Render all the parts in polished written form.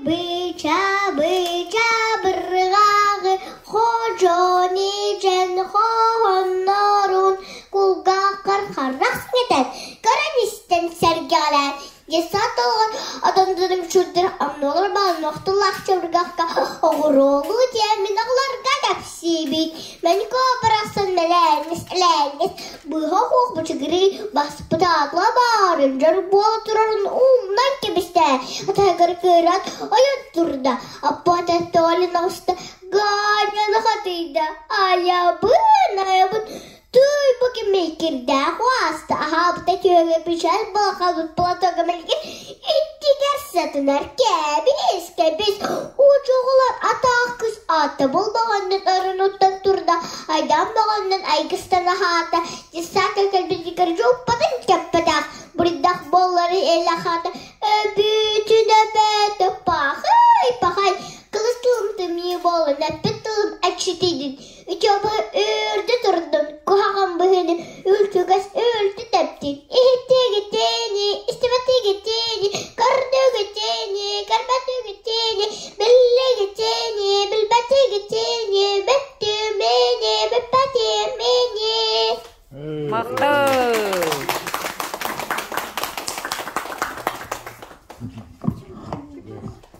Быча, быча бырҕаҕы, Ходьон ичэн хоһоннорун кулгааххар харах сиҥэтэн, көрөн-истэн сэргэҕэлээн, десант олоҕун одондорун чурдур оннугар баалмахтылаах чабыргахха оҕуруолуу диэммин оҕолорго кэпсиибит. Мэникоо барахсан мэлээннэс элээннэс быһа оһох бычыгырыы баспыт аатла баарын дьон буола турарын умнан кэбистэ. Атаһыгар кыыран ойон турда. Аппата тоолин оҕуста Ганяны хатыйда. Айабын, айабын Туй бу кимий кирдээх уоста аһаабыта күөгэ печаль буолхалбыт платога мэлигин иттигэр сатынар кэбис кэбис учуоҕулар атаах кыс аата булбаҕаннын орунуттан турда айдаан баҕаннын айгыстан аһаата десака кэлбитигэр дьууппатын кэппэтэх бурдах буоллары элэхата өбүүтүн өбөөтө пахай пахай кылыс тылым тымныы буолан эппит тылым эчитийдин Үтүө үрдү турдун, куһаҕан быһыыны үлтүгэс үлтү тэптин, иһиттигитини, истибэтигитини, көрдүгүтини, көрбөтүгүтини, биллигитини, билбэтигитини, бүттүмэни, бүппэтимини. Махтал!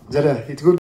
Дьэрэ, ити